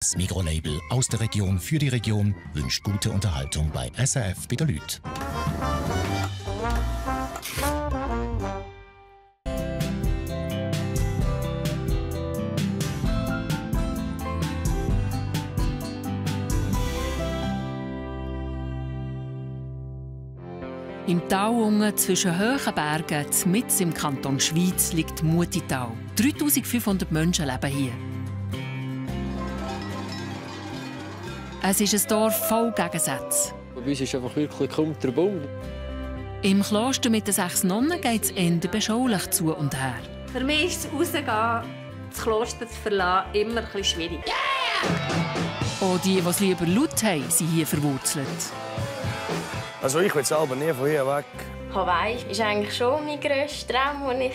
Das Migros-Label aus der Region für die Region wünscht gute Unterhaltung bei SRF bei den Leuten. Im Tal unten zwischen hohen Bergen, mitten im Kanton Schwyz, liegt Mutital. 3500 Menschen leben hier. Es ist ein Dorf voll Gegensätze. Bei uns ist einfach wirklich kunterbunt. Im Kloster mit den 6 Nonnen geht es eher beschaulich zu und her. Für mich ist das Rausgehen, das Kloster zu verlassen, immer ein bisschen schwierig. Yeah! Auch die es lieber laut haben, sind hier verwurzelt. Also ich will selber nie von hier weg. Hawaii ist eigentlich schon mein grösster Traum, den ich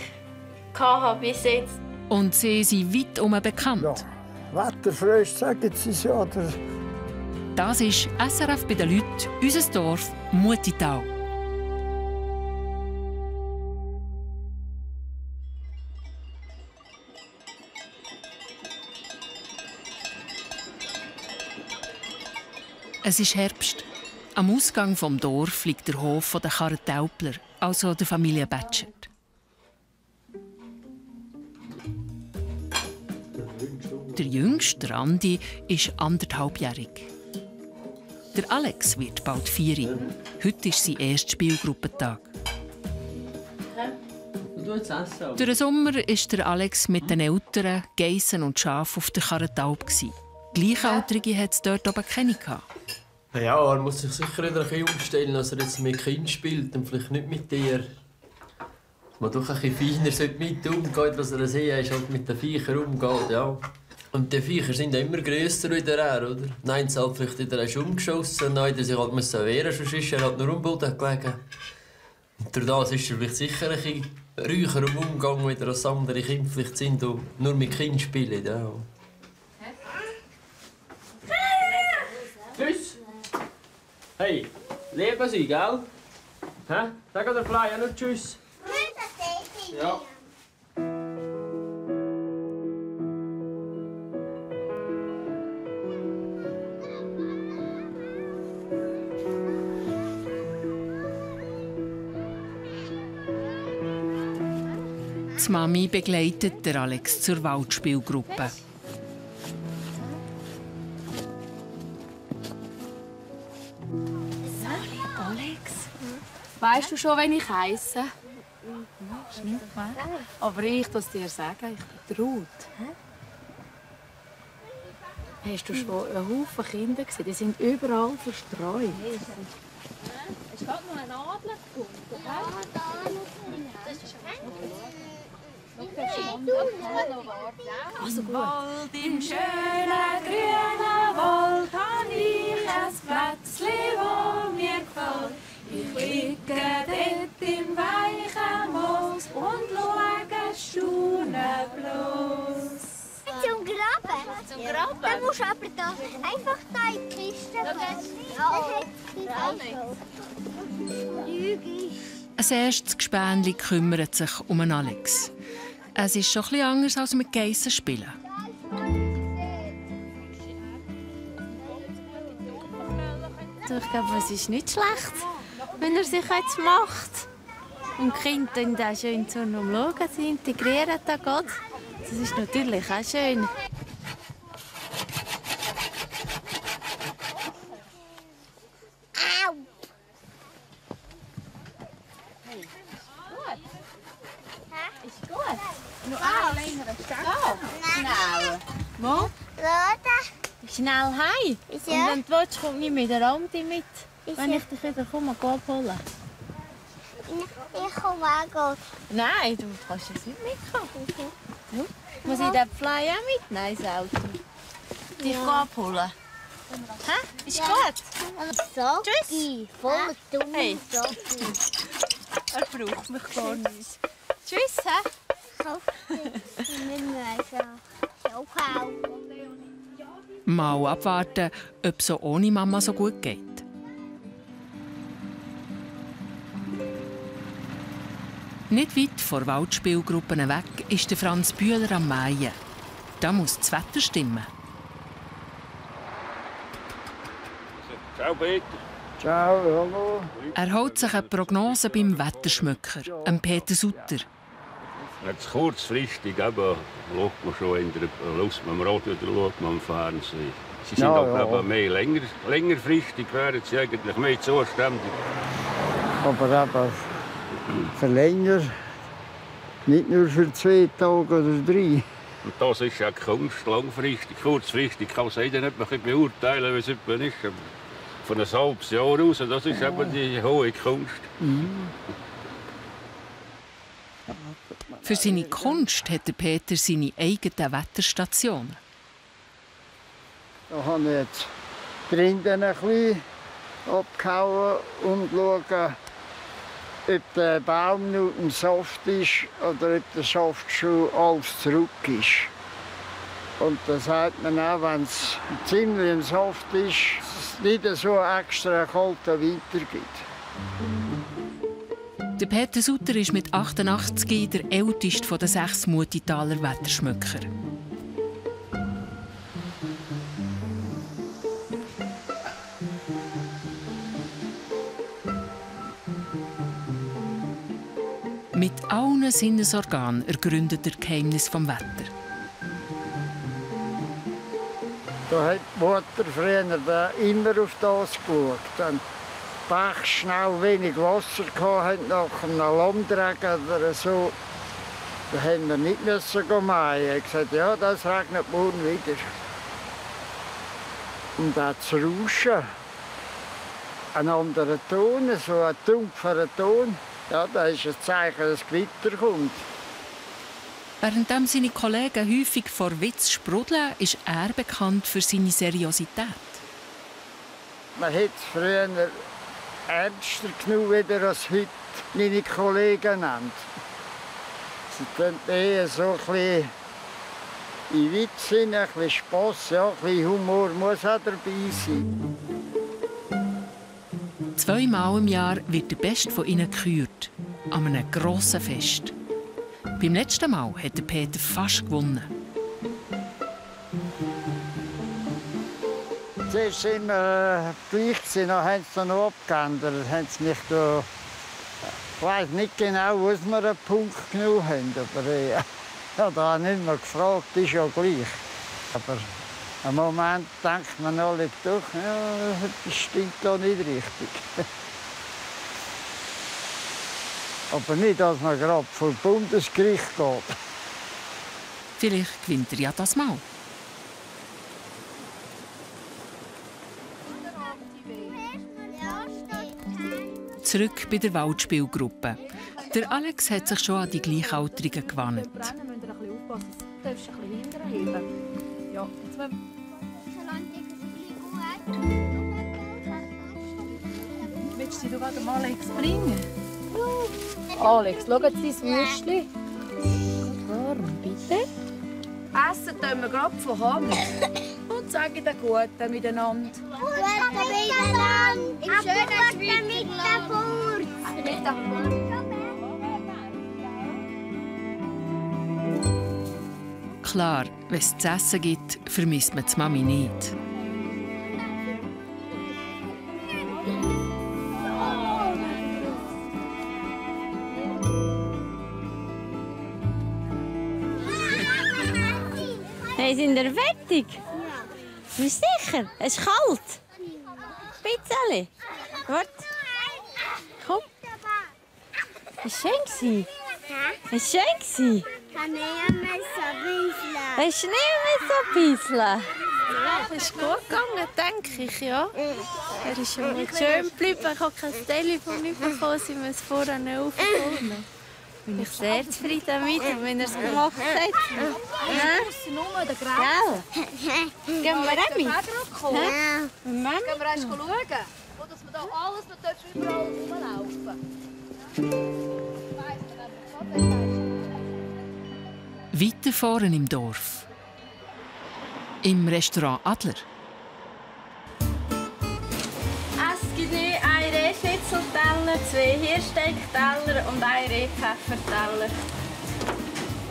hatte bis jetzt. Und sie sind weit herum bekannt. Ja, wetterfröst, sagen sie es ja. Das ist SRF bei den Leuten, unser Dorf Mutital. Es ist Herbst. Am Ausgang vom Dorf liegt der Hof der Karretaupler, also der Familie Betscher. Der Jüngste, der Andi, ist 1,5-jährig. Der Alex wird bald 4. Heute ist sein erster Spielgruppentag. Durch den Sommer war der Alex mit den Eltern, Geissen und Schafen auf der Karretaub. Gleichaltrige hat es dort aber keine. Ja, er muss sich sicher wieder ein bisschen umstellen, dass er jetzt mit Kind spielt und vielleicht nicht mit dir. Dass man doch ein bisschen feiner mit umgeht, dass er ein See ist, halt mit den Viechern umgeht, ja. Und die Viecher sind immer grösser wieder er, oder? Nein, es hat vielleicht wieder umgeschossen, nein, der sich halt wehren, sonst ist er halt nur am Boden gelegen. Und durch das ist er vielleicht sicher ein bisschen ruhiger im Umgang, wieder als andere Kinder vielleicht sind, die nur mit Kindern spielen, ja. Tschüss! Hey, leben Sie, gell? Hä? Sag der Flyer nur Tschüss. Ja. Die Mami begleitet den Alex zur Waldspielgruppe. Weißt du schon, wenn ich heisse? Aber ich das dir sagen, ich bin Ruth. Hast du schon einen Haufen Kinder gesehen? Die sind überall verstreut. Es geht noch ein Adler gefunden. Ja, da Also gut. Wald, im schönen grünen Wald, habe ich ein Plätzchen, das mir gefällt. Ich liege dort im weichen Moos und schaue staunen bloß. Zum Graben? Zum Graben? Dann musst du aber da einfach da in die Kiste Ein erstes Gespänli kümmert sich um Alex. Es ist schon etwas anders als mit Geissen spielen. Ich glaube, es ist nicht schlecht, wenn er sich jetzt macht. Und die Kinder dann auch schön zu schauen, sie integrieren da Gott. Das ist natürlich auch schön. Au! Ist gut. Noch einen längeren Stecker. Schnell. Mo? Schnell heim. Ja. Und wenn du willst, komme ich mit der Andi mit. Wenn ich dich wieder komme, abholen. Ich komme auch. Nein, du kannst jetzt nicht mitkommen. Ja. Muss ich den Fly auch mitnehmen ins Auto? Dich abholen. Hä? Ist gut? So. Tschüss. Voll dumm. Hey. Er braucht mich gar nicht. Tschüss, hä? Mal abwarten, ob es so ohne Mama so gut geht. Nicht weit vor Waldspielgruppen weg ist der Franz Bühler am Mähen. Da muss das Wetter stimmen. Ciao, Peter. Ciao, hallo. Er holt sich eine Prognose beim Wetterschmöcker, Peter Sutter. Jetzt kurzfristig aber schaut man schon in der Lust am Radio oder schaut man am Fernsehen. Sie sind aber mehr längerfristig, wären sie eigentlich mehr zuständig. Aber verlängern, nicht nur für 2 Tage oder 3. Und das ist ja Kunst, langfristig. Kurzfristig kann man jeder nicht mehr beurteilen, wie es etwa ist. Aber von einem halben Jahr aus, das ist eben die hohe Kunst. Für seine Kunst hat Peter seine eigenen Wetterstationen. Da habe ich jetzt drinnen ein bisschen abgehauen und schauen, ob der Baum nur im Saft ist oder ob der Saft schon alles zurück ist. Und da sagt man auch, wenn es ziemlich im Saft ist, dass es nicht so extra kalten Winter gibt. Der Peter Sutter ist mit 88 der älteste der 6 Mutitaler Wetterschmöcker. Mit allen Sinnesorganen ergründet er Geheimnis vom Wetter. Da hat die Mutter früher immer auf das geschaut. Wenn die Bäche schnell wenig Wasser hatten, nach einem Landregen oder so, dann haben wir nicht mähen. Er hat gesagt, ja, das regnet morgen wieder. Und auch das Rauschen, ein anderer Ton, so ein dumpfer Ton, ja, das ist ein Zeichen, dass Gewitter kommt. Während seine Kollegen häufig vor Witz sprudeln, ist er bekannt für seine Seriosität. Man hat es früher ernster genug wieder als heute meine Kollegen nennt. Sie tun eher so ein bisschen in Witz hin, ein bisschen Spass, ja, ein bisschen Humor muss auch dabei sein. 2-mal im Jahr wird der Beste von ihnen gekürt, an einem grossen Fest. Beim letzten Mal hat Peter fast gewonnen. Zuerst waren wir gleich, dann haben sie noch abgeändert. Haben sie mich da, ich weiss nicht genau, wo wir einen Punkt genommen haben. Aber ja, da habe ich nicht mehr gefragt, ist ja gleich. Aber im Moment denkt man alle doch, ja, das stimmt da nicht richtig. Aber nicht, dass man gerade vor das Bundesgericht geht. Vielleicht gewinnt er ja das Mal. Zurück bei der Waldspielgruppe. Der Alex hat sich schon an die Gleichaltrigen gewandt. Willst du gerade mal Alex bringen? Alex, schau jetzt dein Würstchen. Warum bitte? Essen tun wir gerade von Hand. Und sagen den Guten miteinander. Guten miteinander. Im schönen Mittag. Klar, wenn es zu essen gibt, vermisst man die Mami nicht. Hey, sind ihr fertig? Ja. Bist du sicher? Es ist kalt. Ein bisschen. Warte. Komm. Es war schön. Es war schön. Kann ich mehr so bisschen. Hast du nicht mehr so ein bisschen? Ja, es ist gut gegangen, denke ich, ja. Er ist schon mal schön geblieben. Ich habe kein Telefon bekommen, sie müssen vorher nicht aufkommen. Bin ich sehr zufrieden mit ihm, wenn er es gemacht hat. Gell? Gehen wir auch mit? Ja. Gehen wir erst schauen, dass wir da alles noch überall rumlaufen. Weiter vorne im Dorf. Im Restaurant Adler. Es gibt nur einen Rehschnitzelteller, 2 Hirschsteckteller und einen Rehpfefferteller.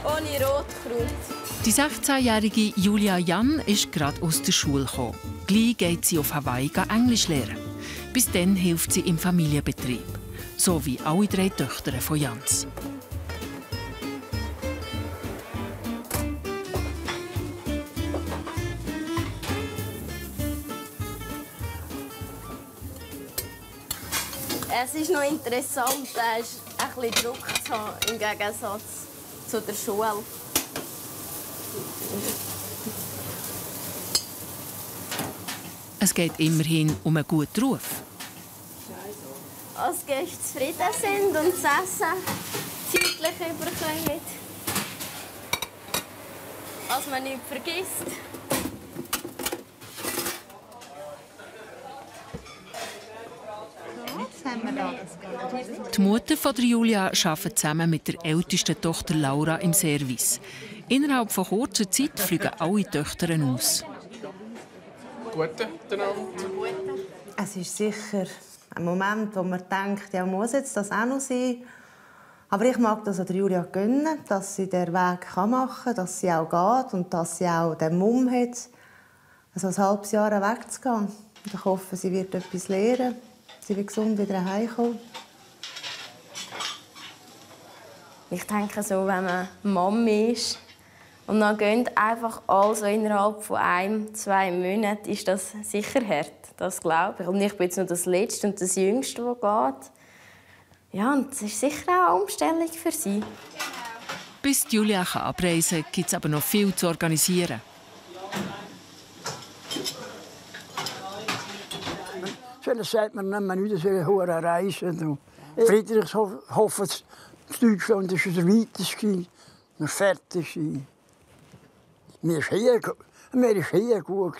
Ohne Rotkraut. Die 16-jährige Julia Jan ist gerade aus der Schule gekommen. Gleich geht sie auf Hawaii Englisch lernen. Bis dann hilft sie im Familienbetrieb. So wie alle 3 Töchter von Jans. Es ist noch interessant, ein bisschen Druck zu haben, im Gegensatz zu der Schule. Es geht immerhin um einen guten Ruf. Als die Gäste zufrieden sind und das Essen zeitlich überkommen. Als man nichts vergisst. Die Mutter von Julia arbeitet zusammen mit der ältesten Tochter Laura im Service. Innerhalb von kurzer Zeit fliegen alle Töchter aus. Guten Abend. Es ist sicher ein Moment, wo man denkt, ja, muss jetzt das auch noch sein? Aber ich mag das der Julia gönnen, dass sie den Weg machen kann, dass sie auch geht und dass sie auch den Mumm hat, also ein halbes Jahr wegzugehen. Und ich hoffe, sie wird etwas lernen. Sie wird gesund wieder heimkommen. Ich denke so, wenn man Mami ist und dann geht einfach alles innerhalb von 1-2 Monaten, ist das sicher hart. Das glaube ich. Und ich bin jetzt noch das Letzte und das Jüngste, das geht. Ja, und das ist sicher auch eine Umstellung für sie. Bis Julia abreisen kann, gibt es aber noch viel zu organisieren. Das sagt man nicht mehr nicht, dass wir eine hohe Reise. Friedrichshofen in Deutschland war der weiteste. Wir fertig. Mir war hier gut.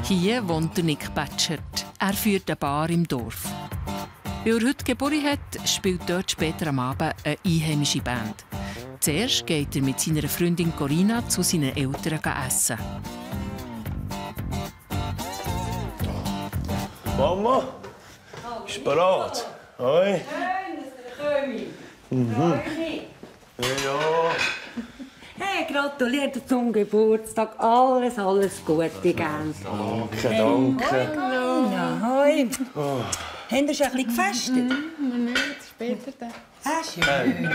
Hier wohnt Nick Batschert. Er führt eine Bar im Dorf. Weil er heute Geburtstag hat, spielt dort später am Abend eine einheimische Band. Zuerst geht er mit seiner Freundin Corinna zu seinen Eltern essen. Mama, ist bereit? Hoi. Ja. Hey, gratuliere zum Geburtstag. Alles Gute, gell? Danke. Na, hoi. Oh. Habt ihr schon ein bisschen gefestet? Nicht, später dann. Schön.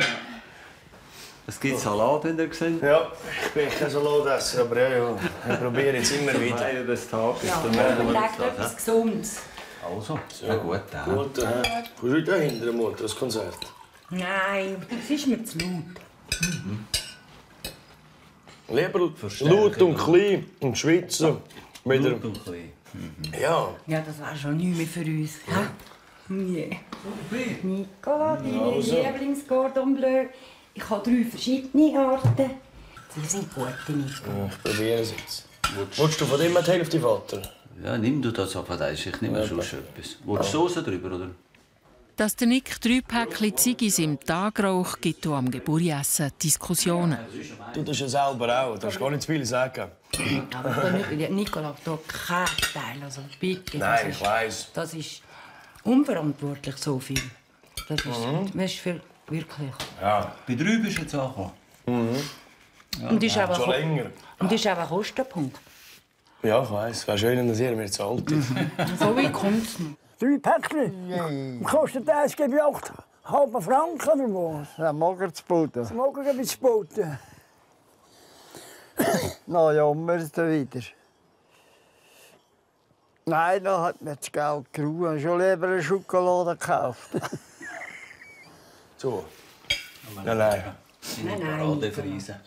Es gibt Salat, wenn ihr seht. Ja, ich bin kein Salatessen, aber ja, ich probiere jetzt immer wieder. Teil des Tages. Ja, überlegt etwas Gesundes. Also, ja gut. Gut, kommst du heute auch hinter der Mutter, das Konzert? Nein, das ist mir zu laut. Lieber laut und klein und schwitzen. Laut und klein. Ja. Ja, das wäre schon nichts mehr für uns. Nee. Nicola, deine Also. Lieblings-Cordon Bleu. Ich habe 3 verschiedene Arten. Sie sind gute, Nico. Ja, ich probiere es jetzt. Willst du von dem die Hälfte, Vater? Ja, nimm du das auf, ich nehme sonst etwas. Willst du Soße drüber, oder? Dass der Nick 3 Päckchen Ziggis im Tagrauch gibt auch am Geburtsessen Diskussionen. Du tust ja selber auch, du darfst gar nicht zu viel sagen. Aber Nicola, da kein Teil, also bitte. Nein, ich weiss. Das ist unverantwortlich, so viel. Das ist viel, wirklich. Ja. Bei 3 bist du jetzt angekommen. Ja. Und ist Schon länger. Und ist auch ein Kostenpunkt. Ja, ich weiss. Wäre schön, dass ihr mir zahlt. So wie kommt es noch? 3 Päckchen? Kostet eins, gebe ich 8,5 Franken oder was? Ja, morgen zu Boden. Das morgen gebe ich zu Boden. Na ja, wir wieder. Nein, da hat mir das Geld geruhen. Schon lieber eine Schokolade gekauft. So. Nein. Paradefriese.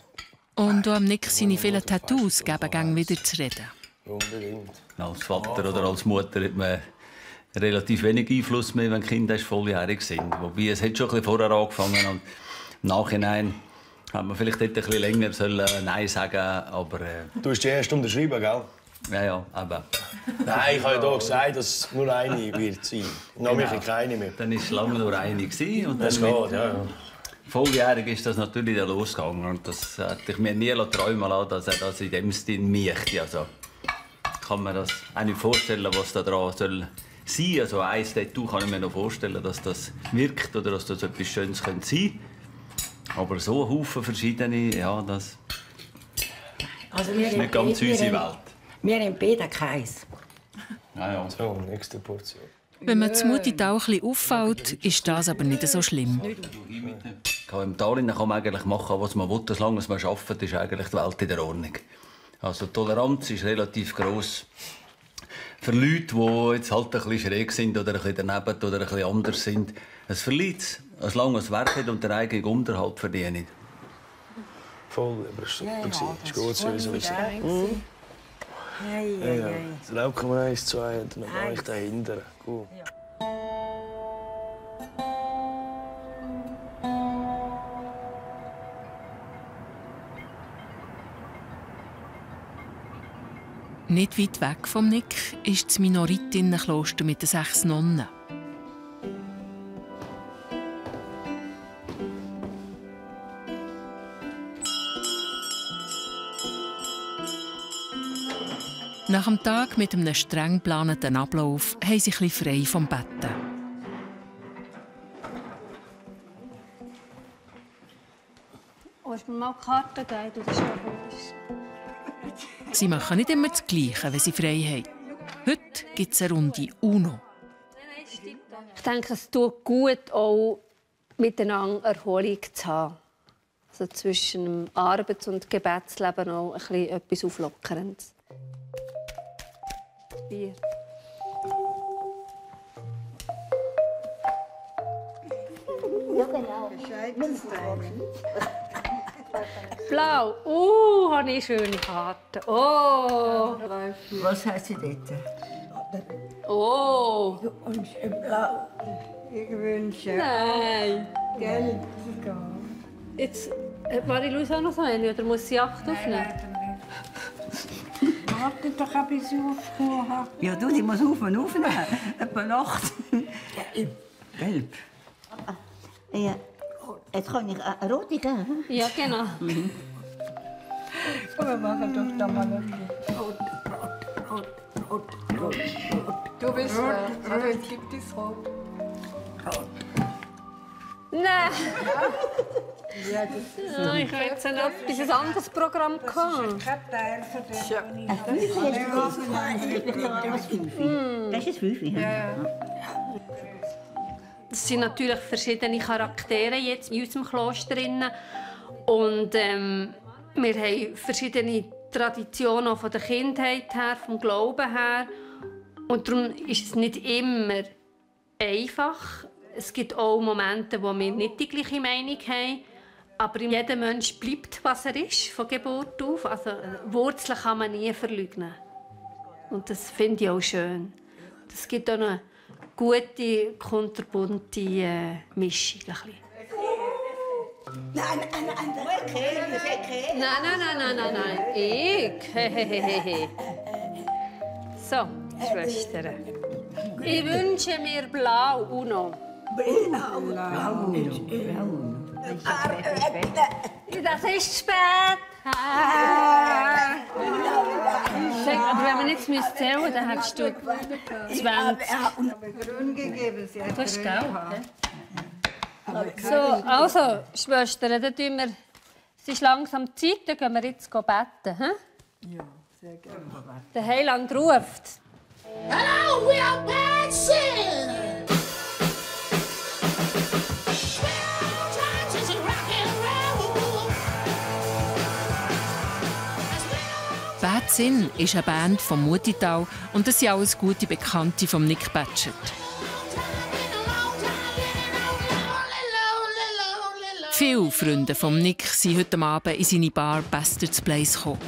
Und auch am Nick seine vielen Tattoos geben gang wieder zu reden. Unbedingt. Als Vater oder als Mutter hat man relativ wenig Einfluss mehr, wenn die Kinder volljährig sind. Wobei, es hat schon ein bisschen vorher angefangen und im Nachhinein hat man vielleicht ein bisschen länger Nein sagen, aber... Du hast die erst unterschrieben, gell? Ja, aber... Nein, ich habe ja hier gesagt, dass es nur eine wird sein. Noch genau. Keine mehr. Dann war es lange nur eine. Und das geht, ja. Volljährig ist das natürlich losgegangen. Und das hätte ich mir nie träumen lassen, dass er das in dem Stil möchte. Also, ich kann mir das auch nicht vorstellen, was da dran soll sein. Also ein Tattoo kann ich mir noch vorstellen, dass das wirkt oder dass das etwas Schönes sein könnte. Aber so ein Haufen verschiedene, ja, das Also ist nicht ganz unsere Welt. Wir haben beide keins. Ja. So, nächste Portion. Wenn man das Mutital ein bisschen auffällt, ist das aber nicht so schlimm. Im Tal kann man eigentlich machen, was man will. Solange man arbeitet, ist eigentlich die Welt in der Ordnung. Also die Toleranz ist relativ gross. Für Leute, die jetzt halt ein bisschen schräg sind oder ein bisschen daneben oder ein bisschen anders sind, es verliert es. Solange es Werk hat und der eigene Unterhalt verdient. Voll, aber es war super. Es war gut sowieso. Ja. Das Laub kann man 1, 2 und dann mache ich dahinter. Gut. Nicht weit weg vom Nick ist das Minoritenkloster mit den 6 Nonnen. Nach dem Tag mit einem streng geplanten Ablauf haben sie etwas frei vom Betten. Willst du mir mal die Karte geben? Das ist Sie machen nicht immer das Gleiche, wenn sie frei haben. Heute gibt es eine Runde UNO. Ich denke, es tut gut, auch miteinander Erholung zu haben. Also zwischen dem Arbeits- und Gebetsleben auch ein bisschen etwas Auflockerndes. Bier. Ja, genau. Blau. Habe ich schöne Karten. Oh. Was heißt sie dort? Oh. Und blau. Ich wünsche. Nein. Gelb. Jetzt hat Marie-Louise auch noch so eine, oder muss sie 8 aufnehmen? Warte doch ein bisschen aufgehoben. Ja, du, die muss aufnehmen. Etwa 8. Gelb. Ja. Jetzt kann ich eine rote geben. Ja, genau. Wir machen doch da mal ein Rot. Du bist also jetzt gibt es Rot. Nein! Ja, Ich habe jetzt ein anderes Programm gehabt. Das ist 5. Ja. Es sind natürlich verschiedene Charaktere jetzt in unserem Kloster. Und wir haben verschiedene Traditionen auch von der Kindheit her, vom Glauben her. Und darum ist es nicht immer einfach. Es gibt auch Momente, wo wir nicht die gleiche Meinung haben. Aber jeder Mensch bleibt, was er ist, von Geburt auf. Also, Wurzeln kann man nie verleugnen. Und das finde ich auch schön. Es gibt auch eine gute, kunterbunte Mischung. Nein. Nein. Ich. Hehehehe. So, Schwestern. Ich wünsche mir Blau, Uno. Blau. Das ist spät. Aber wenn wir nichts zählen müssen, dann hättest du 20. Grün gegeben. Du hast Geld. So, also, Schwestern, dann tun wir. Es ist langsam Zeit, dann gehen wir jetzt beten. He? Ja, sehr gerne. Der Heiland ruft. Hello, we are bad sin. Bad Sinn ist eine Band vom Mutital und das sind alles gute Bekannte von Nick Batchert. Viele Freunde von Nick sind heute Abend in seine Bar Bastards Place gekommen.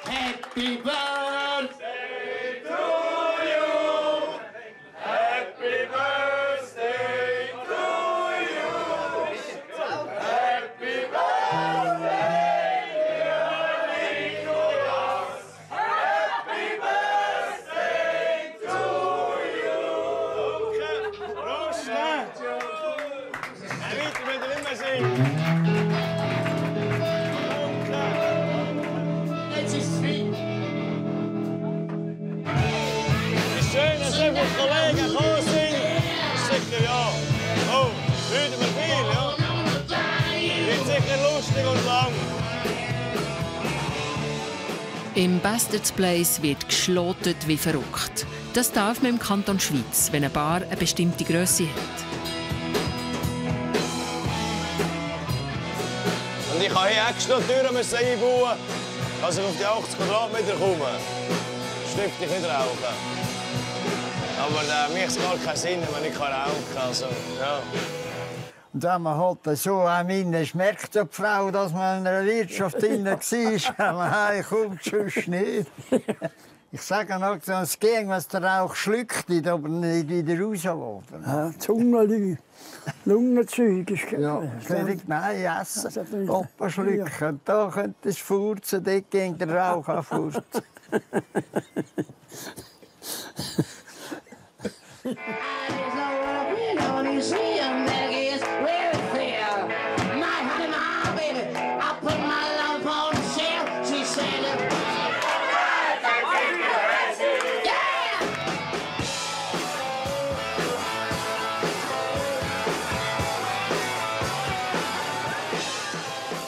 Happy birthday to you. Happy birthday to you. Happy birthday, dear Nicholas. Happy birthday to you. Prost! Weiter, wir immer singen. Im Bastards Place wird geschlotet wie verrückt. Das darf man im Kanton Schweiz, wenn eine Bar eine bestimmte Grösse hat. Und ich habe hier extra Türen einbauen, dass ich auf die 80 Quadratmeter komme. Stifte ich nicht rauchen. Aber mir macht es gar keinen Sinn, wenn ich rauchen kann. Also, ja. Und wenn man halt so ist, merkt die Frau, dass man in einer Wirtschaft drin war, wenn man heimkommt, sonst nicht. Ich sage noch, es ging, was der Rauch schluckt, aber nicht wieder rauslässt. Ja, Zungenlü, Lungenzeug ist ja, nein, essen. Opa schlucken. Da könnte es furzen, dort ging der Rauch auch furzen.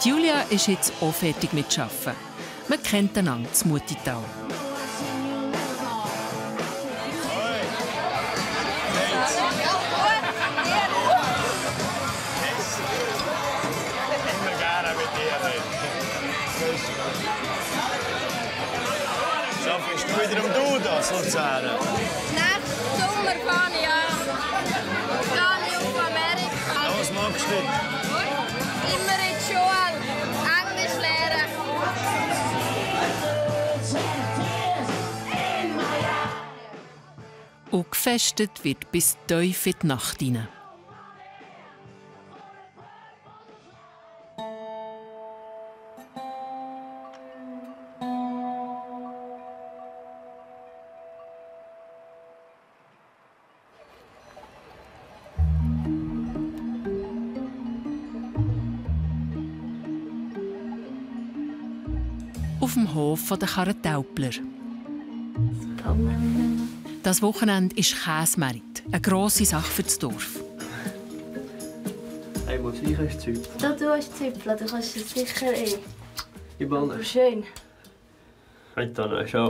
Julia ist jetzt auch fertig mit Arbeiten. Man kennt einander in Mutital. Bist du wieder am Duda, sozusagen? Nächsten Sommer fahre ich auf Amerika. Was machst du? Immer in die Schule, Englisch lernen. Und gefestet wird bis tief in die Nacht hinein. Auf dem Hof der Karrentaupler. Das Wochenende ist Käsemerit, eine grosse Sache für das Dorf. Hey, muss ich ein Züppeln? Da du hast Züppeln, du kannst es sicher Überall. Schön. Halt da noch, schau.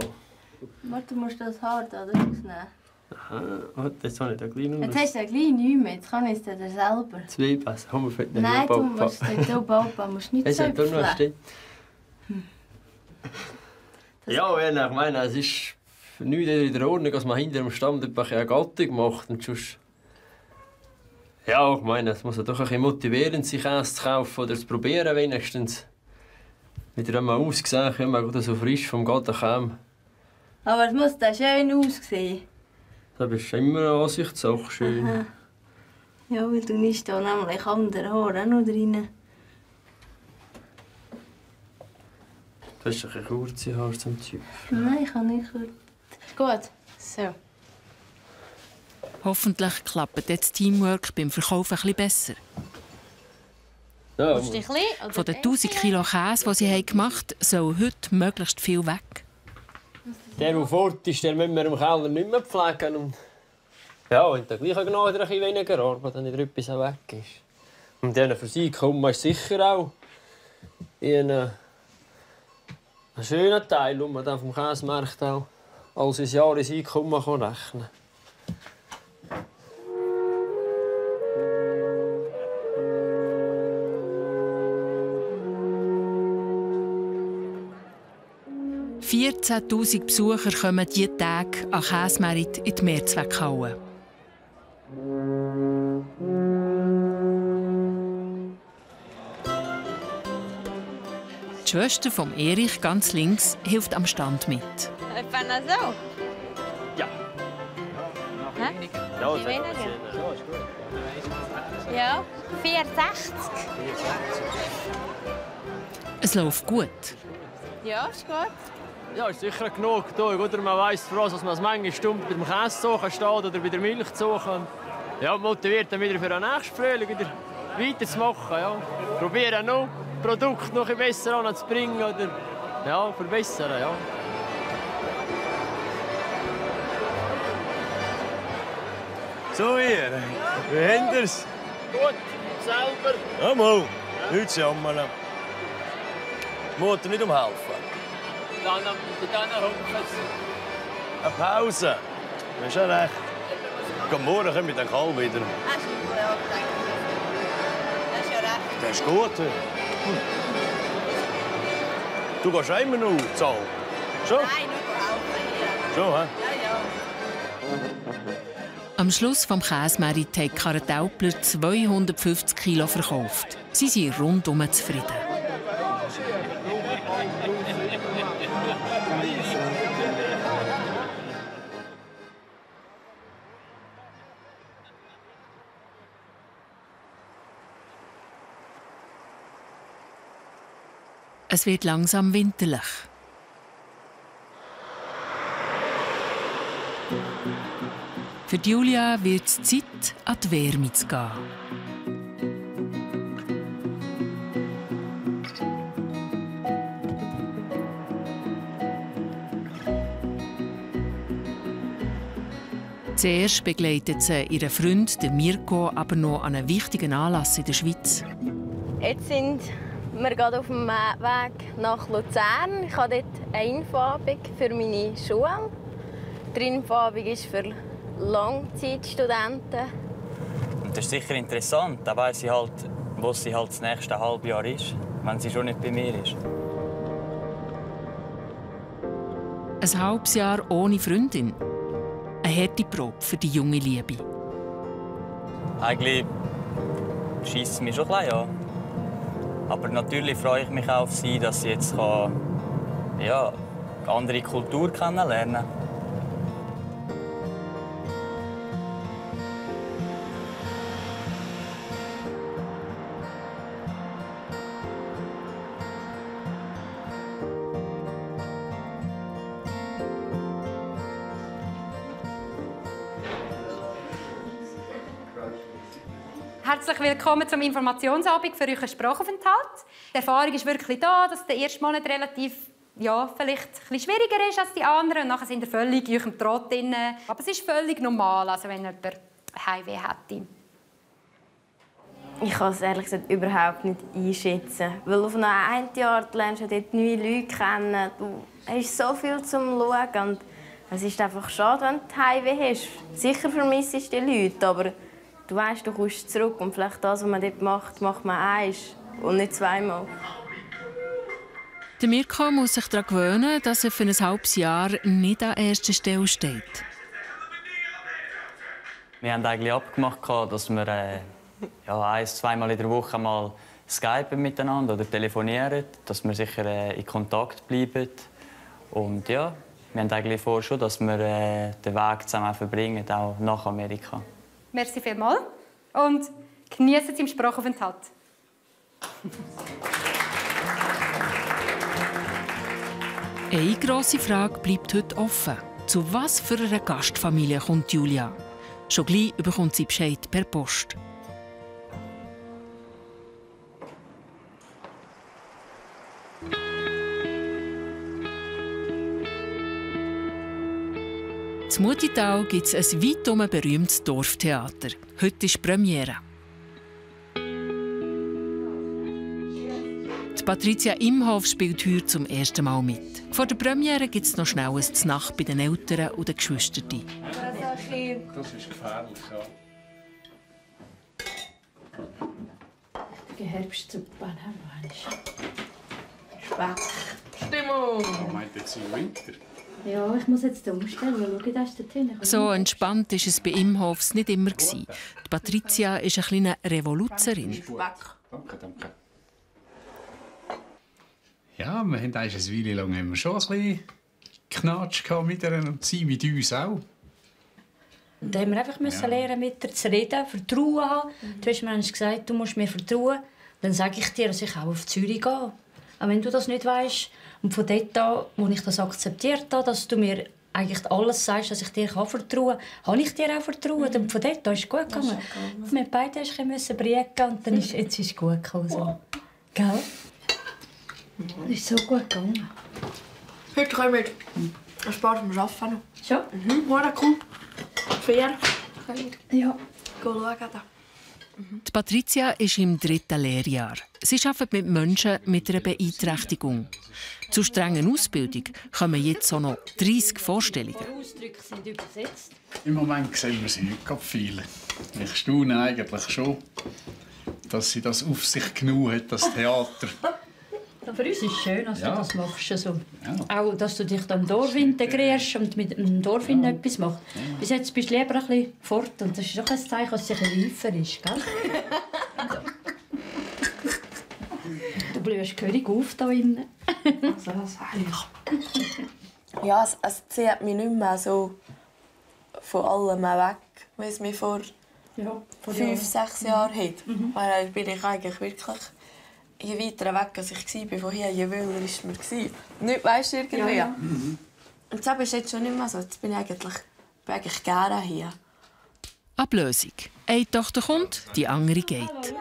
Warte, du musst das Haar da rausnehmen. Aha, warte, jetzt habe ich da gleich noch. Jetzt hast du ja gleich nichts mehr, jetzt kann ich es dir selber. Zwei Pässe, komm, wir finden Nein, du musst den hier bauen, musst nicht züpfeln. Ja, ich meine, es ist nichts in der Ordnung, dass man hinter dem Stamm eine Gattung macht. Und sonst... Ja, ich meine, es muss ja doch ein bisschen motivierend sein, Käse zu kaufen oder zu probieren wenigstens. Wieder einmal aussehen, wenn man so frisch vom Garten kam. Aber es muss da schön aussehen. Das ist immer eine Ansichtssache schön. Aha. Ja, weil du nicht da nämlich andere Haare auch noch drin. Du hast ein kurze Haare zum Züpfen. Nein, ich kann nicht kurz. Gut, so. Hoffentlich klappt jetzt Teamwork beim Verkauf ein bisschen besser. Ja, von den 1000 Kilo Käse, die sie gemacht haben, soll heute möglichst viel weg. Der fort ist, den müssen wir im Keller nicht mehr pflegen. Und ja, und dann gleich genau ein bisschen weniger Arbeit, wenn wieder etwas weg ist. Und dann für sie kommt man sicher auch in einen schönen Teil, wo man dann vom Käsemarkt auch als ein Jahreseinkommen rechnen kann. $14.000 Besucher kommen diese Tage an Käsemerit in die Mehrzweckhalle. Die Schwester von Erich, ganz links, hilft am Stand mit. Etwa so? Ja. Hä? Ja, wie weniger? Ja, 4,60. Es läuft gut. Ja, ist gut. Ja, ist sicher genug. Oder man weiss voraus, dass man das manchmal Stunden bei dem Käse steht oder bei der Milch suchen. Ja, motiviert dann wieder für den nächsten Frühling wieder weiterzumachen. Ja. Probieren noch Produkte noch ein besser anzubringen oder ja, verbessern. Ja. So ihr, wie habt ihr's? Gut, selber. Ja, mal. Nichts jammern. Mutter nicht helfen. Eine Pause. Du hast ja recht. Morgen kommen wir den Kalb wieder. Hast du ja gesagt. Das ist ja recht. Das ist gut. Du gehst immer noch zahlen. Schon? Nein, nur helfen. Schon, hä? Ja, ja. Am Schluss des Käsemerit hat Karin Taupler 250 Kilo verkauft. Sie sind rundum zufrieden. Es wird langsam winterlich. Für Julia wird es Zeit, an die Wärme zu gehen. Zuerst begleitet sie ihren Freund, Mirko, aber noch an einen wichtigen Anlass in der Schweiz. Jetzt sind wir gerade auf dem Weg nach Luzern. Ich habe dort eine Infoabend für meine Schule. Die Infoabend ist für Langzeitstudenten. Und das ist sicher interessant. Da weiss ich halt, wo sie halt das nächste Halbjahr ist, wenn sie schon nicht bei mir ist. Ein halbes Jahr ohne Freundin. Eine harte Probe für die junge Liebe. Eigentlich scheisst es mich schon ein bisschen an. Aber natürlich freue ich mich auch auf sie, dass sie jetzt eine andere Kultur kennenlernen kann. Herzlich willkommen zum Informationsabend für euren Sprachaufenthalt. Die Erfahrung ist wirklich da, dass der erste Monat relativ, vielleicht ein bisschen schwieriger ist als die anderen. Und nachher sind ihr völlig in eurem Trott drin. Aber es ist völlig normal, also wenn jemand Heimweh hätte. Ich kann es ehrlich gesagt überhaupt nicht einschätzen. Weil auf einem Jahr lernst du dort neue Leute kennen. Du hast so viel zum Schauen. Und es ist einfach schade, wenn du Heimweh hast. Sicher vermisst du die Leute, aber du weißt, du kommst zurück und vielleicht das, was man dort macht, macht man eins und nicht zweimal. Der Mirko muss sich daran gewöhnen, dass er für ein halbes Jahr nicht an erster Stelle steht. Wir haben eigentlich abgemacht, dass wir ein-, zweimal in der Woche mal skypen miteinander oder telefonieren, dass wir sicher in Kontakt bleiben. Und ja, wir haben eigentlich vor, schon, dass wir den Weg zusammen verbringen, auch nach Amerika. Merci vielmals und genießen Sie im Sprachaufenthalt. Eine grosse Frage bleibt heute offen. Zu was für einer Gastfamilie kommt Julia? Schon gleich bekommt sie Bescheid per Post. In Mutital gibt es ein weitum berühmtes Dorftheater. Heute ist Premiere. Die Patricia Imhoff spielt heute zum ersten Mal mit. Vor der Premiere gibt es noch schnell ein Znacht bei den Eltern und den Geschwistern. Das ist gefährlich, ja. Die Herbstsuppe haben wir. Speck. Stimmung! Oh, meint jetzt im Winter? Ja, ich muss jetzt umstellen. Schau, da ist der Tee. So entspannt war es bei Imhoffs nicht immer. Die Patricia ist eine kleine Revoluzerin. Danke, danke. Ja, wir haben eine Weile lang immer schon ein bisschen Knatsch mit ihr und sie mit uns auch. Und dann haben wir einfach lernen, mit ihr zu reden, Vertrauen haben. Du hast mir gesagt, du musst mir vertrauen. Dann sage ich dir, dass ich auch auf Zürich gehe. Aber wenn du das nicht weißt, und von dort an, wo ich das akzeptiert habe, dass du mir eigentlich alles sagst, dass ich dir vertrauen kann, habe ich dir auch vertraut. Und von dort an ist es gut gegangen. Wir beide mussten briegen und dann ist es gut gekommen. So. Gell? Das ist so gut gegangen. Heute kommen wir ein paar zum Arbeiten. Schon? Mhm, cool. Fair. Ja. Geh schauen. Die Patricia ist im 3. Lehrjahr. Sie arbeitet mit Menschen mit einer Beeinträchtigung. Zur strengen Ausbildung kommen jetzt auch noch 30 Vorstellungen. Die Ausdrücke sind übersetzt. Im Moment sehen wir sie nicht gerade viele. Ich staune eigentlich schon, dass sie das auf sich genommen hat, das Theater. Für uns ist es schön, dass du das machst. Also, auch, dass du dich im Dorf integrierst und mit dem Dorf etwas machst. Bis jetzt bist du lieber ein bisschen fort. Und das ist auch ein Zeichen, dass es ein reifer ist. Gell? Du blühst gehörig auf hier drinnen. Ja, es zieht mich nicht mehr so von allem weg, wie es mich vor 5-6 Jahren hat. Weil bin ich eigentlich wirklich... Je weiter weg als ich war von hier, je wöhler war es mir. Nicht, weißt du, irgendwie. Ja. Und das ist jetzt schon nicht mehr so. Jetzt bin ich eigentlich gerne hier. Ablösung. Eine Tochter kommt, die andere geht.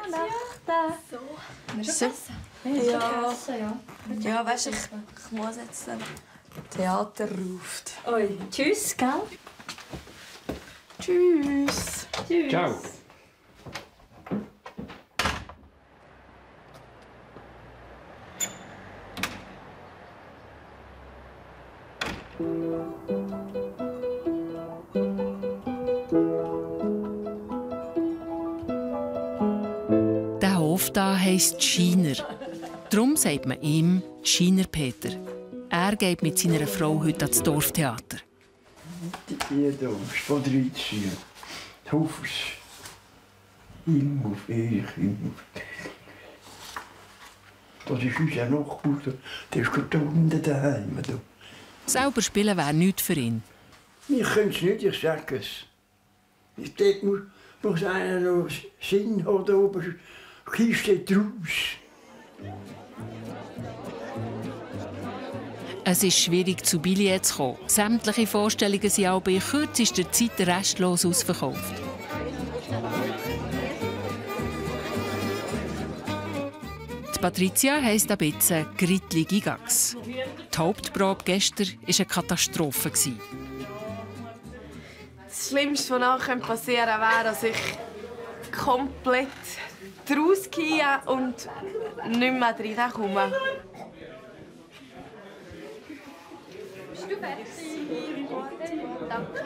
Ja, weißt du, ich muss jetzt Theater ruft. Oi, tschüss, gell? Tschüss. Tschüss. Ciao. Der Hof hier heisst Schiner. Darum sagt man ihm Schiner Peter. Er geht mit seiner Frau heute ans Dorftheater. Die hier ist von 13. Die Hof ist Himmelhof, Erich Himmelhof. Das ist unser Nachbar, der ist gerade unten daheim. Selber spielen wäre nichts für ihn. Ich könnte es nicht, ich sage es. Dort muss einer noch Sinn haben, da oben Kiste draus. Es ist schwierig, zu Billets zu kommen. Sämtliche Vorstellungen sind auch in kürzester Zeit restlos ausverkauft. Die Patricia heisst ab jetzt Gritli Gigax. Die Hauptprobe gestern war eine Katastrophe. Das Schlimmste, was nachher passieren könnte, wäre, dass ich komplett rausgehe und nicht mehr reinkomme. Bist du fertig? Danke.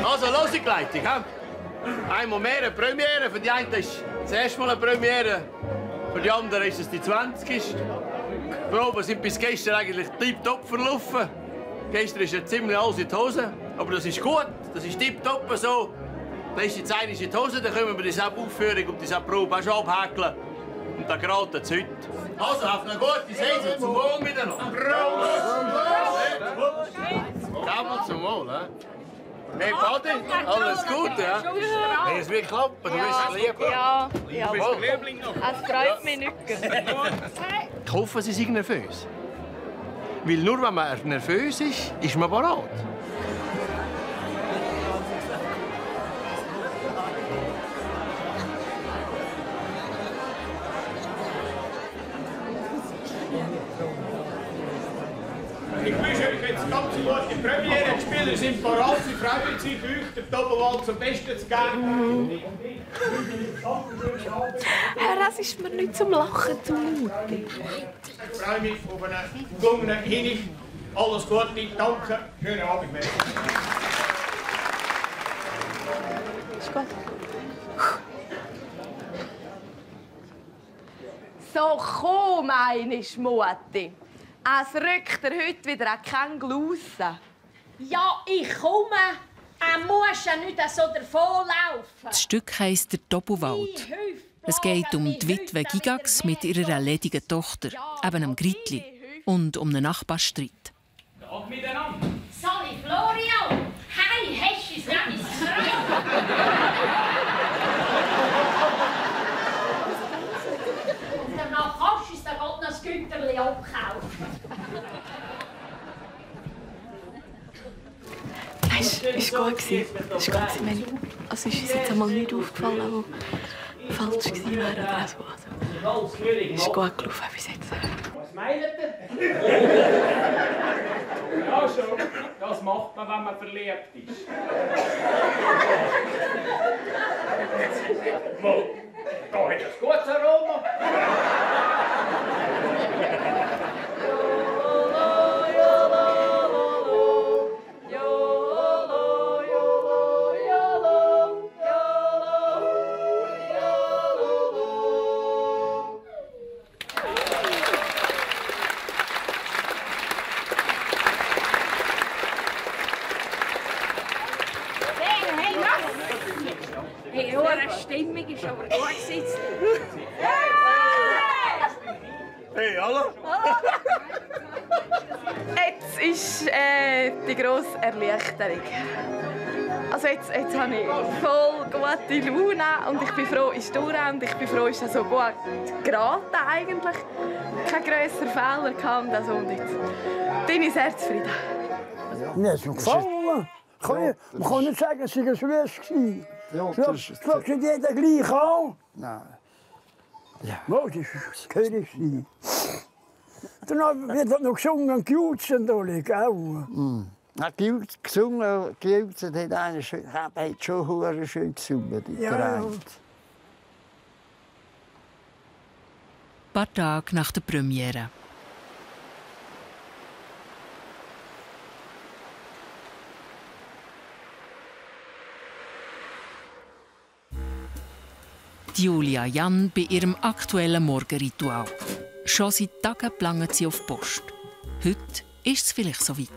Also, los die Gleitung. Einmal mehr eine Premiere. Für die einen ist das erste Mal eine Premiere. Für die anderen ist es die 20. Die Proben sind bis gestern eigentlich tipptopp verlaufen. Gestern ist ja ziemlich alles in die Hose. Aber das ist gut. Das ist tipptopp so. Dann ist die Zeit in die Hose. Dann können wir die Aufführung und die Probe auch schon abhäkeln. Und dann geraten es heute. Also, auf eine gute Seite. Zum Morgen wieder noch. Gabel zum Wohl, Hey, Patti, alles gut, ja? Hey, es wird klappen, du bist lieb. Ja, du bist der Liebling noch. Es freut mich nicht. Ich hoffe, Sie sind nervös. Weil nur wenn man nervös ist, ist man bereit. Ich wünsche euch jetzt ganz gute Premiere. Die Spieler sind parat, sie freuen sich, euch den Doppelwald zum Besten zu geben. Herr, es ist mir nicht zum Lachen zumute. Ich freue mich auf einen gelungenen Hinweis. Alles Gute, danke. Schönen Abend. Ist gut. So, komm, meine Mutti. Es rückt er heute wieder kein Glas. Ja, ich komme. Er muss ja nicht so davonlaufen. Das Stück heisst «Der Doppelwald». Es geht um die Witwe Gigax mit ihrer ledigen Tochter, eben am Gritli, und um einen Nachbarstreit. Tag miteinander. Sali Florian, hey, hast du es nicht und danach kannst du es dann noch das Güterli abkaufen. Es war gut. Es ist uns jetzt einmal nicht aufgefallen, falsch gewesen wäre. Also, ist gut gelaufen bis jetzt. Was meint ihr? Ja schon, das macht man, wenn man verliebt ist. Wo? Da hat es gutes Aroma. Hey, eure Stimmung ist aber gut gesetzt. Hey, hallo? Jetzt ist die grosse Erleichterung. Also jetzt habe ich voll gute Laune und ich bin froh, ist durch und ich bin froh, ist so gut geraten eigentlich. Kein grösser Fehler gehabt also, und jetzt bin ich sehr zufrieden. Mir ist gefallen. Man kann nicht sagen, es war schwer. Schaut nicht jeder gleich an? Nein. Ja. Das war König. Dann wird noch gesungen und gejutzt und alle, gell? Gesungen, gejutzt hat einer schon schön gesungen. Ein paar Tage nach der Premiere. Julia Jan bei ihrem aktuellen Morgenritual. Schon seit Tagen gelangt sie auf die Post. Heute ist es vielleicht so weit.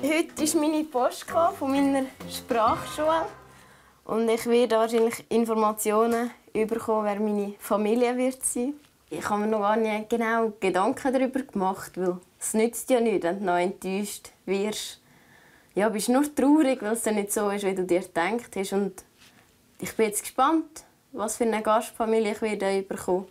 Heute ist meine Post von meiner Sprachschule. Und ich werde wahrscheinlich Informationen bekommen, wer meine Familie wird sein. Ich habe mir noch gar nicht genau Gedanken darüber gemacht, weil es nützt ja nichts, wenn du noch enttäuscht wirst. Ja, bist nur traurig, weil es dann nicht so ist, wie du dir gedacht hast. Und ich bin jetzt gespannt, was für eine Gastfamilie ich werde bekommen.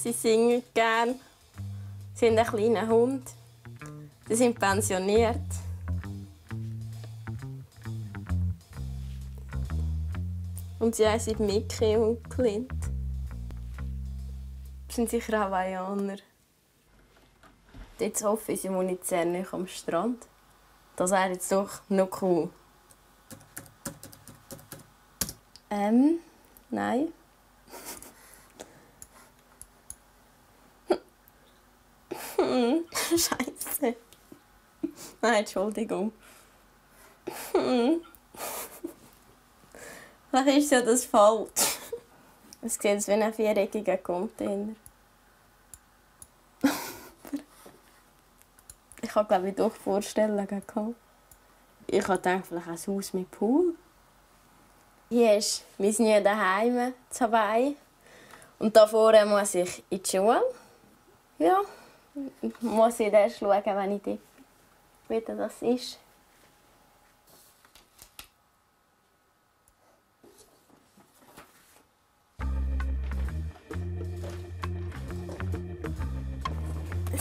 Sie singen gern. Sie haben einen kleinen Hund. Sie sind pensioniert. Und sie heißen Mickey und Clint. Sie sind sicher Hawaiianer. Jetzt hoffe ich, sie wohnen nicht sehr nahe am Strand. Das wäre jetzt doch noch cool. Nein. Scheiße. Nein, Entschuldigung. Vielleicht ist ja das falsch. Es sieht aus wie ein viereckiger Container. Ich habe, glaube ich, doch Vorstellungen gehabt. Ich habe gedacht, vielleicht ein Haus mit Pool. Wir sind ja daheim zu Hawaii. Und da vorne muss ich in die Schule. Ja. Muss ich erst schauen, wenn ich dort bin, wie das ist.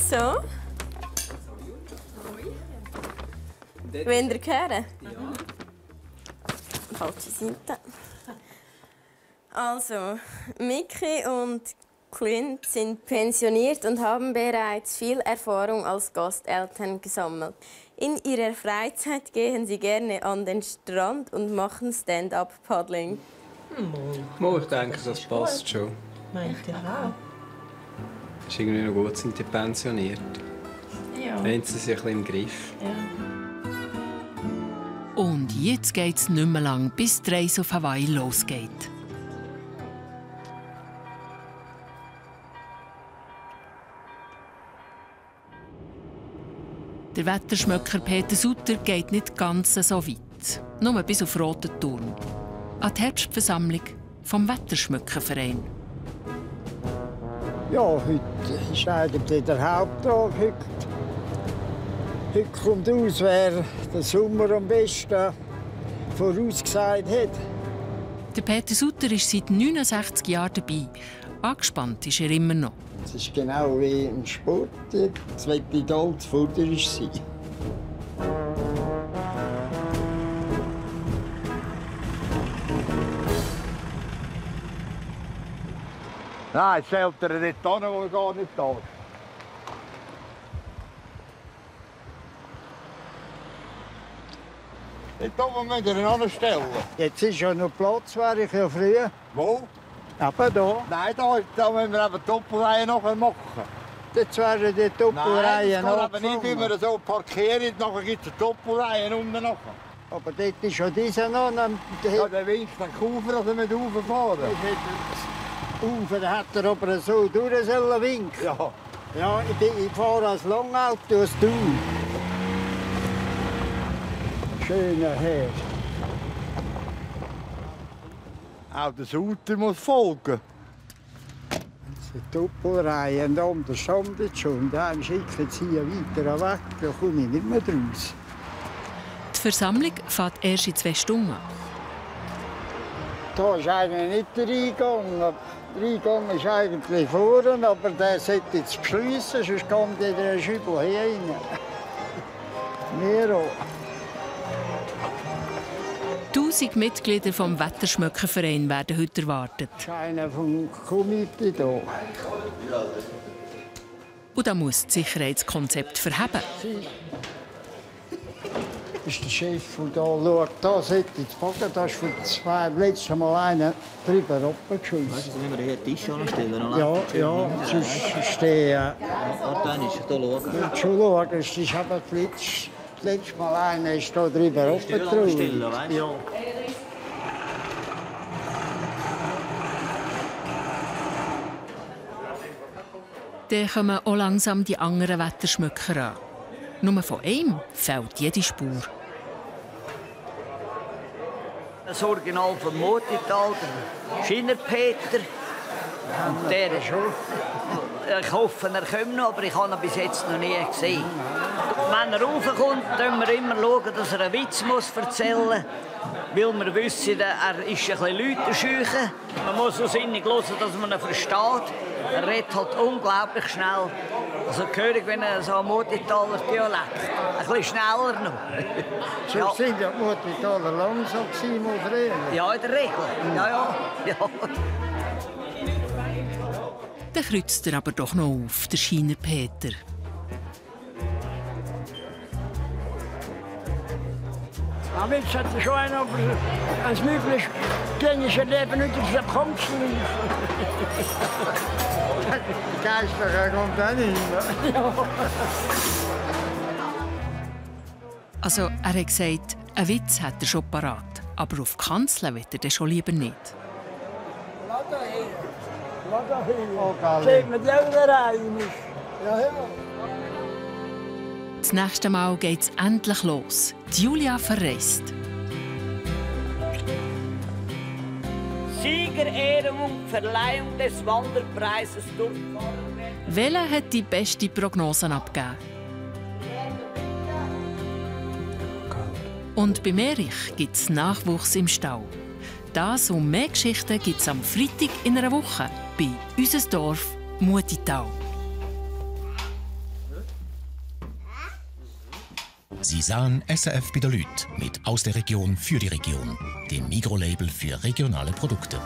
So. Wollt ihr hören? Ja. Falsche Seite. Also, Mickey und Clint sind pensioniert und haben bereits viel Erfahrung als Gasteltern gesammelt. In ihrer Freizeit gehen sie gerne an den Strand und machen Stand-up-Paddling. Ich denke, das passt schon. Meint ihr auch? Es ist irgendwie noch gut, sind die pensioniert. Ja. Dann haben sie sich ein bisschen im Griff. Ja. Und jetzt geht es nicht mehr lang, bis die Reise auf Hawaii losgeht. Der Wetterschmöcker Peter Sutter geht nicht ganz so weit. Nur bis auf Roten Turm. An die Herbstversammlung vom Wetterschmöckerverein. Ja, heute ist eigentlich der Haupttag. Heute kommt aus, wer den Sommer am besten vorausgesagt hat. Der Peter Sutter ist seit 69 Jahren dabei. Angespannt ist er immer noch. Es ist genau wie im Sport. Es wird nicht allzu fordernd sein. Nein, es fällt dir nicht an, wo er gar nicht da ist. Dort oben müssen wir ihn anstellen. Jetzt ist ja noch Platz, wäre ich ja früher. Wo? Eben da. Nein, da müssen wir eben Doppelreihen nachher machen. Jetzt wären die Doppelreihen noch. Nein, das geht aber nicht, wie wir so parkieren, nachher gibt es Doppelreihen unten nachher. Aber dort ist ja dieser noch. Ja, der winkt den Kufer, dass er nicht rauffahren. Ufer hat er aber so durch sollen winken. Ja. Ja, ich fahre als Langauto, als du. Schöner Herr. Auch der Sutter muss folgen. Das sind Doppelreihen und anders stand es schon. Dann schickt sie weiter weg, da komme ich nicht mehr raus. Die Versammlung fährt erst in 2 Stunden. Da ist eigentlich nicht der Eingang. Der Eingang ist eigentlich vorne, aber der sollte jetzt beschliessen, sonst kommt jeder ein Schübel hier rein. Wir auch. 1000 Mitglieder vom Wetterschmöckerverein werden heute erwartet. Das ist einer vom Komitee hier. Und da muss das Sicherheitskonzept verheben. Das ist der Chef, der schaut, da sollte ich packen. Da ist für das letzte Mal einer drüber runtergeschossen. Weißt du, müssen wir hier einen Tisch anstellen? Ja, sonst stehen. Dann ist hier schauen. Schon schauen, das ist eben das letzte Mal einer ist da drüber runtergetrunken. Ja. Dann kommen auch langsam die anderen Wetterschmöcker an. Nur von einem fehlt jede Spur. Das Original von Motital, der Schinner-Peter. Und der ist schon. Ich hoffe, er kommt noch, aber ich habe ihn bis jetzt noch nie gesehen. Wenn er raufkommt, schauen wir immer, dass er einen Witz erzählen muss. Weil wir wissen, er ist ein bisschen lauterscheu. Man muss so sinnig hören, dass man ihn versteht. Er redet halt unglaublich schnell. Also höre ich, wenn er so ein Motitaler Dialekt. Ein bisschen schneller noch. So sind ja die Motitaler langsam mal früher. Ja, in der Regel. Ja. Dann kreuzt er aber doch noch auf, der Schiner Peter. Am Witz hat er schon einen, aber als möglich gängiges Leben nicht aus der Kanzel. Die Geister kommt auch nicht mehr. Also, er hat gesagt, einen Witz hat er schon parat. Aber auf die Kanzel will er den schon lieber nicht. Lass da hin. Sieht man die auch rein. Ja. Das nächste Mal geht es endlich los. Die Julia verreist. Siegerehrung und Verleihung des Wanderpreises durchgefahren werden. Welcher hat die beste Prognosen abgegeben? Und bei Erich gibt es Nachwuchs im Stall. Das und mehr Geschichten gibt es am Freitag in einer Woche bei «Unser Dorf Mutital». Sie sahen SRF bei der Lüt mit «Aus der Region für die Region», dem Mikrolabel für regionale Produkte.